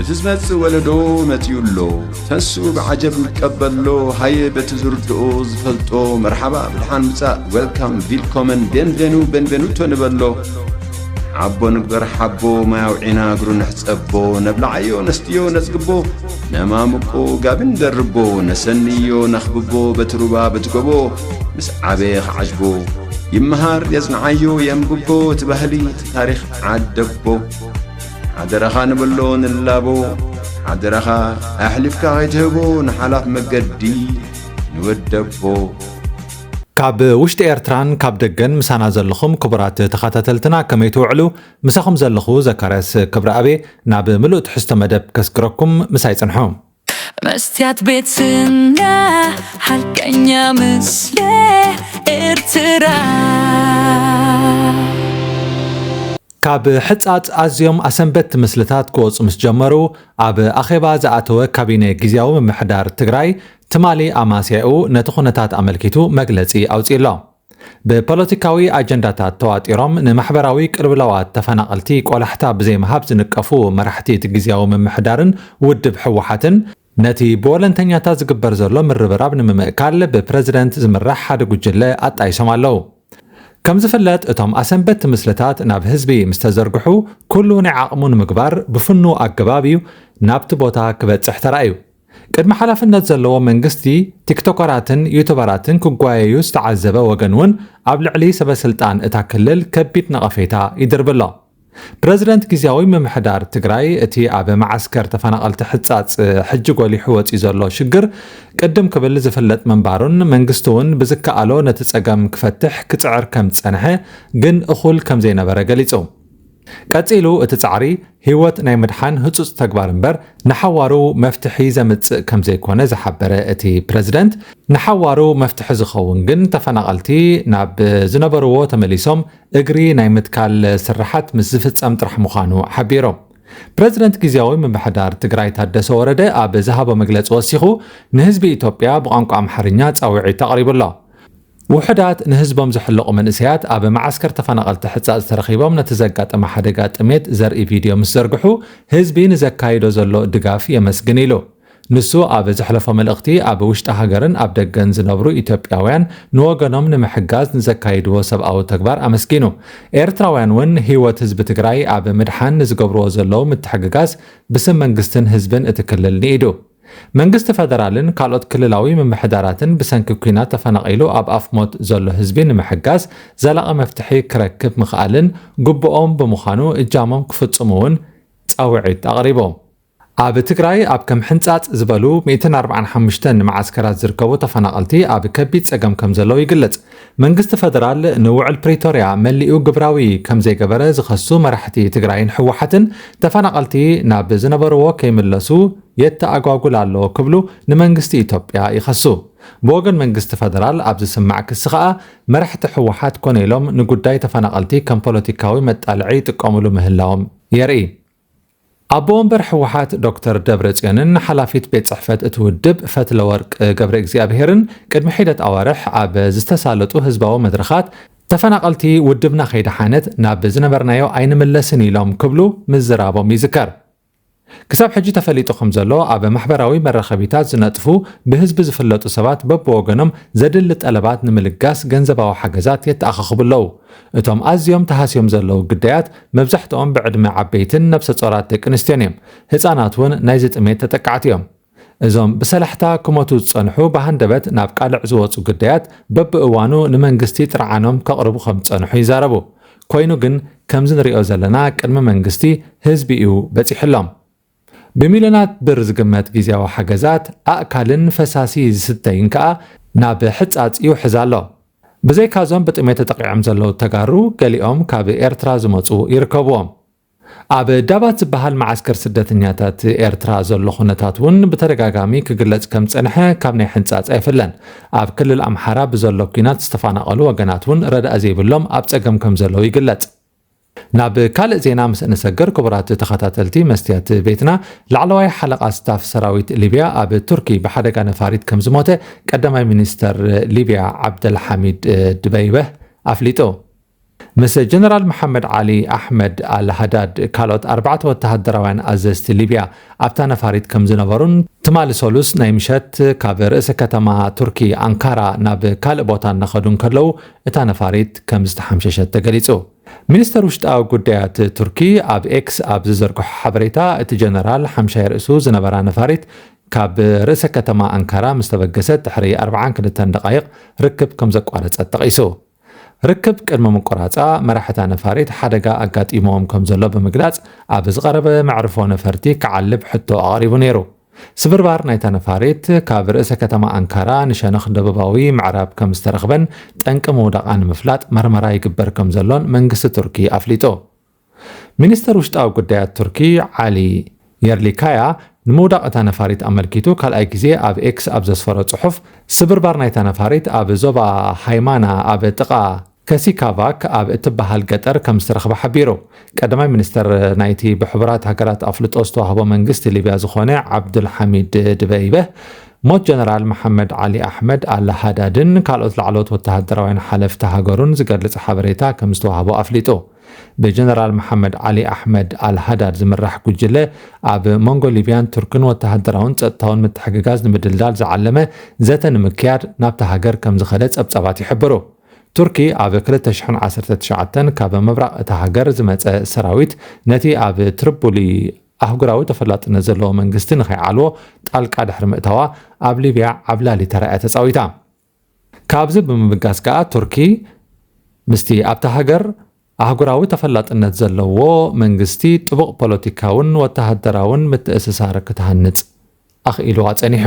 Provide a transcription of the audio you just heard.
እቲ ዝመጽእ ወለዶ መጺኡ ኣሎ። ተንሱ ብዓጀብ ንቀበሎ። ሃየ በቲ ዝርድኦ ዝፈልጦ መርሓባ ብድሓን ምጻእ፣ ዌልካም፣ ቪልኮመን፣ ቤንቬኑ፣ ቤንቬኑቶ ንበሎ። ዓቦ ንግበር ሓቦ፣ ማይ ኣውዒና እግሩ ንሕጸቦ። ነብልዓዮ ነስትዮ ነጽግቦ፣ ነማምቆ ጋቢ ንደርቦ። ነሰንዮ ነኽብቦ በቲ ሩባ በቲ ጎቦ፣ ምስ ዓበየ ክዓጅቦ። ይመሃር የጽንዓዮ የንብቦ እቲ ባህሊ እቲ ታሪኽ ዓደቦ። ሓደራኻ ንበሎ ንላቦ፣ ሓደራኻ ኣሕሊፍካ ከይትህቦ ንሓላፍ መገዲ ንወደቦ። ካብ ውሽጢ ኤርትራን ካብ ደገን ምሳና ዘለኹም ክቡራት ተኸታተልትና ከመይ ትውዕሉ? ምሳኹም ዘለኹ ዘካርያስ ክብረኣቤ። ናብ ምሉእ ትሕዝቶ መደብ ከስግረኩም ምሳይ ጽንሑ። መስትያት ቤት ስና ሓቀኛ ምስለ ኤርትራ። ካብ ሕጻጽ ኣዝዮም ኣሰንበትቲ ምስልታት ክወጹ ምስ ጀመሩ፣ ኣብ ኣኼባ ዝኣተወ ካቢነ ግዝያዊ ምምሕዳር ትግራይ ትማሊ ኣማስያኡ ነቲ ኩነታት ኣመልኪቱ መግለጺ ኣውጺኡ ኣሎ። ብፖለቲካዊ ኣጀንዳታት ተዋጢሮም ንማሕበራዊ ቅልውላዋት ተፈናቐልቲ ቆላሕታ ብዘይምሃብ ዝንቀፉ መራሕቲ እቲ ግዝያዊ ምምሕዳርን ውድብ ህወሓትን፣ ነቲ ብወለንተኛታት ዝግበር ዘሎ ምርብራብ ንምምእካል ብፕረዚደንት ዝምራሕ ሓደ ጉጅለ ኣጣይሶም ኣለዉ። ከም ዝፍለጥ፣ እቶም ኣሰንበትቲ ምስልታት ናብ ህዝቢ ምስ ተዘርግሑ፣ ኩሉ ናይ ዓቕሙ ንምግባር ብፍኑው ኣገባብ እዩ ናብቲ ቦታ ክበጽሕ ተራእዩ። ቅድሚ ሓላፍነት ዘለዎ መንግስቲ፣ ቲክቶከራትን ዩቱበራትን ክጓየዩ ዝተዓዘበ ወገን እውን ኣብ ልዕሊ ሰበስልጣን እታ ክልል ከቢድ ነቐፌታ ይድርቢ ኣሎ። ፕረዚደንት ግዝያዊ ምምሕዳር ትግራይ፣ እቲ ኣብ መዓስከር ተፈናቐልቲ ሕጻጽ ሕጂ ጎሊሑ ወጺኡ ዘሎ ሽግር ቅድም ክብል ዝፍለጥ ምንባሩን መንግስቲ እውን ብዝከኣሎ ነቲ ጸገም ክፈትሕ ክጽዕር ከም ዝጸንሐ ግን እኹል ከም ዘይነበረ ገሊጹ። ቀጺሉ፣ እቲ ጻዕሪ ህይወት ናይ ምድሓን ህጹጽ ተግባር እምበር ንሓዋሩ መፍትሒ ዘምጽእ ከም ዘይኮነ ዝሓበረ እቲ ፕረዚደንት፣ ንሓዋሩ መፍትሒ ዝኸውን ግን ተፈናቐልቲ ናብ ዝነበርዎ ተመሊሶም እግሪ ናይ ምትካል ስርሓት ምስ ዝፍጸም ጥራሕ ምዃኑ ሓቢሩ። ፕረዚደንት ግዝያዊ ምምሕዳር ትግራይ ታደሰ ወረደ ኣብ ዝሃቦ መግለጺ ወሲኹ፣ ንህዝቢ ኢትዮጵያ ብቋንቋ ኣምሓርኛ ጻውዒት ኣቕሪቡ ኣሎ። ውሑዳት ንህዝቦም ዝሕለቑ መንእሰያት ኣብ መዓስከር ተፈናቐልቲ ሕጻጽ ተረኺቦም ነቲ ዘጋጠመ ሓደጋ ጥሜት ዘርኢ ቪድዮ ምስ ዘርግሑ፣ ህዝቢ ንዘካይዶ ዘሎ ድጋፍ የመስግን ኢሉ። ንሱ ኣብ ዘሕለፎ መልእኽቲ፣ ኣብ ውሽጢ ሃገርን ኣብ ደገን ዝነብሩ ኢትዮጵያውያን ንወገኖም ንምሕጋዝ ንዘካይድዎ ሰብኣዊ ተግባር ኣመስጊኑ። ኤርትራውያን እውን ህይወት ህዝቢ ትግራይ ኣብ ምድሓን ንዝገብርዎ ዘለዉ ምትሕግጋዝ ብስም መንግስትን ህዝብን እቲ ክልል ንኢዱ። መንግስቲ ፈደራልን ካልኦት ክልላዊ ምምሕዳራትን ብሰንኪ ኲናት ተፈናቒሉ ኣብ ኣፍ ሞት ዘሎ ህዝቢ ንምሕጋዝ ዘላቒ መፍትሒ ክረክብ ምኽኣልን ግቡኦም ብምዃኑ እጃሞም ክፍጽሙ እውን ጻውዒት ኣቕሪቡ። ኣብ ትግራይ ኣብ ከም ሕንጻጽ ዝበሉ ሚእትን ኣርባዓን ሓሙሽተን መዓስከራት ዝርከቡ ተፈናቐልቲ ኣብ ከቢድ ጸገም ከም ዘለዉ ይግለጽ። መንግስቲ ፈደራል ንውዕል ፕሪቶርያ መሊኡ ግብራዊ ከም ዘይገበረ ዝኸሱ መራሕቲ ትግራይን ህወሓትን፣ ተፈናቐልቲ ናብ ዝነበርዎ ከይምለሱ የተኣጓጉል ኣሎ ክብሉ ንመንግስቲ ኢትዮጵያ ይኸሱ። ብወገን መንግስቲ ፈደራል ኣብ ዝስማዕ ክሲ ከኣ፣ መራሕቲ ህወሓት ኮነ ኢሎም ንጉዳይ ተፈናቐልቲ ከም ፖለቲካዊ መጣልዒ ይጥቀሙሉ ምህላዎም የርኢ። ኣቦ ወንበር ህወሓት ዶክተር ደብረጽዮንን ሓላፊት ቤት ጽሕፈት እቲ ውድብ ፈትለወርቅ ገብረ እግዚኣብሄርን ቅድሚ ሒደት ኣዋርሕ ኣብ ዝተሳለጡ ህዝባዊ መድረኻት፣ ተፈናቐልቲ ውድብና ከይደሓነት ናብ ዝነበርናዮ ኣይንምለስን ኢሎም ክብሉ ምዝራቦም ይዝከር። ክሳብ ሕጂ ተፈሊጡ ከም ዘሎ፣ ኣብ ማሕበራዊ መራኸቢታት ዝነጥፉ ብህዝቢ ዝፍለጡ ሰባት በብወገኖም ዘድሊ ጠለባት ንምልጋስ ገንዘባዊ ሓገዛት የተኣኻኽቡ ኣለዉ። እቶም ኣዝዮም ተሃስዮም ዘለዉ ግዳያት መብዛሕትኦም ብዕድመ ዓበይትን ነብሰ ጾራት ደቂ ኣንስትዮን እዮም። ህጻናት እውን ናይዚ ጥሜት ተጠቃዕቲ እዮም። እዞም ብሰላሕታ ክሞቱ ዝጸንሑ ብሃንደበት ናብ ቃልዕ ዝወጹ ግዳያት በብእዋኑ ንመንግስቲ ጥርዓኖም ከቕርቡ ከም ዝጸንሑ ይዛረቡ። ኮይኑ ግን ከምዚ ንሪኦ ዘለና ቅድሚ መንግስቲ ህዝቢ እዩ በጺሑሎም። ብሚልዮናት ብር ዝግመት ግዝያዊ ሓገዛት ኣእካልን ፈሳሲ ዝስተይን ከኣ ናብ ሕጻጽ ይውሕዝ ኣሎ። ብዘይካዞም ብጥሜት ተጠቒዖም ዘለዉ ተጋሩ ገሊኦም ካብ ኤርትራ ዝመጹ ይርከብዎም። ኣብ ዳባት ዝበሃል መዓስከር ስደተኛታት ኤርትራ ዘሎ ኩነታት እውን ብተደጋጋሚ ክግለጽ ከም ዝጸንሐ ካብ ናይ ሕንጻጽ ኣይፍለን። ኣብ ክልል ኣምሓራ ብዘሎ ኲናት ዝተፈናቐሉ ወገናት እውን ረድኣ ዘይብሎም ኣብ ጸገም ከም ዘለዉ ይግለጽ። ናብ ካልእ ዜና ምስ እንሰግር፣ ክቡራት ተኸታተልቲ መስትያት ቤትና፣ ላዕለዋይ ሓለቓ ስታፍ ሰራዊት ሊብያ ኣብ ቱርኪ ብሓደጋ ነፋሪት ከም ዝሞተ ቀዳማይ ሚኒስተር ሊብያ ዓብደል ሓሚድ ድበይበህ ኣፍሊጡ። ምስ ጀነራል መሓመድ ዓሊ ኣሕመድ ኣል ሃዳድ ካልኦት ኣርባዕተ ወተሃደራውያን ኣዘዝቲ ሊብያ ኣብታ ነፋሪት ከም ዝነበሩን ትማሊ ሰሉስ ናይ ምሸት ካብ ርእሰ ከተማ ቱርኪ ኣንካራ ናብ ካልእ ቦታ እናኸዱ እንከለዉ እታ ነፋሪት ከም ዝተሓምሸሸት ተገሊጹ። ሚኒስተር ውሽጣዊ ጉዳያት ቱርኪ ኣብ ኤክስ ኣብ ዝዘርግሖ ሓበሬታ፣ እቲ ጀነራል ሓምሻይ ርእሱ ዝነበራ ነፋሪት ካብ ርእሰ ከተማ ኣንካራ ምስ ተበገሰት ድሕሪ ኣርብዓን ክልተን ደቓይቕ ርክብ ከም ዘቋረጸት ጠቒሱ። ርክብ ቅድሚ ምቁራጻ መራሕታ ነፋሪት ሓደጋ ኣጋጢሞዎም ከም ዘሎ ብምግላጽ፣ ኣብ ዝቐረበ መዕርፎ ነፈርቲ ክዓልብ ሕቶ ኣቕሪቡ ነይሩ። ስብርባር ናይታ ነፋሪት ካብ ርእሰ ከተማ ኣንካራ ንሸነኽ ደቡባዊ ምዕራብ ከም ዝተረኽበን ጠንቂ ምውዳቓ ንምፍላጥ መርመራ ይግበር ከም ዘሎን መንግስቲ ቱርኪ ኣፍሊጡ። ሚኒስተር ውሽጣዊ ጉዳያት ቱርኪ ዓሊ የርሊካያ ንምውዳቕ እታ ነፋሪት ኣመልኪቱ ካልኣይ ግዜ ኣብ ኤክስ ኣብ ዘስፈሮ ጽሑፍ፣ ስብርባር ናይታ ነፋሪት ኣብ ዞባ ሃይማና ኣብ ጥቓ ከሲካቫክ ኣብ እትበሃል ገጠር ከም ዝተረኽበ ሓቢሩ። ቀዳማይ ሚኒስተር ናይቲ ብሕቡራት ሃገራት ኣፍልጦ ዝተዋህቦ መንግስቲ ሊብያ ዝኾነ ዓብዱልሓሚድ ድበይበህ፣ ሞት ጀነራል መሓመድ ዓሊ ኣሕመድ ኣል ሃዳድን ካልኦት ላዕለዎት ወተሃደራውያን ሓለፍቲ ሃገሩን ዝገልጽ ሓበሬታ ከም ዝተዋህቦ ኣፍሊጡ። ብጀነራል መሓመድ ዓሊ ኣሕመድ ኣል ሃዳድ ዝምራሕ ጉጅለ ኣብ መንጎ ሊብያን ቱርክን ወተሃደራውን ጸጥታውን ምትሕግጋዝ ንምድልዳል ዝዓለመ ዘተ ንምክያድ ናብታ ሃገር ከም ዝኸደ ጸብጻባት ይሕብሩ። ቱርኪ ኣብ ክልተ ሽሕን ዓሰርተ ትሽዓተን ካብ ምብራቕ እታ ሃገር ዝመጸ ሰራዊት ነቲ ኣብ ትሪፖሊ ኣህጉራዊ ተፈላጥነት ዘለዎ መንግስቲ ንኸይዓልዎ ጣልቃ ድሕሪ ምእታዋ ኣብ ሊብያ ዓብላሊ ተራ እያ ተጻዊታ። ካብዚ ብምብጋስ ከኣ ቱርኪ ምስቲ ኣብታ ሃገር ኣህጉራዊ ተፈላጥነት ዘለዎ መንግስቲ ጥቡቕ ፖለቲካውን ወተሃደራውን ምትእስሳር ክትሃንጽ ኣኽኢልዋ ጸኒሑ።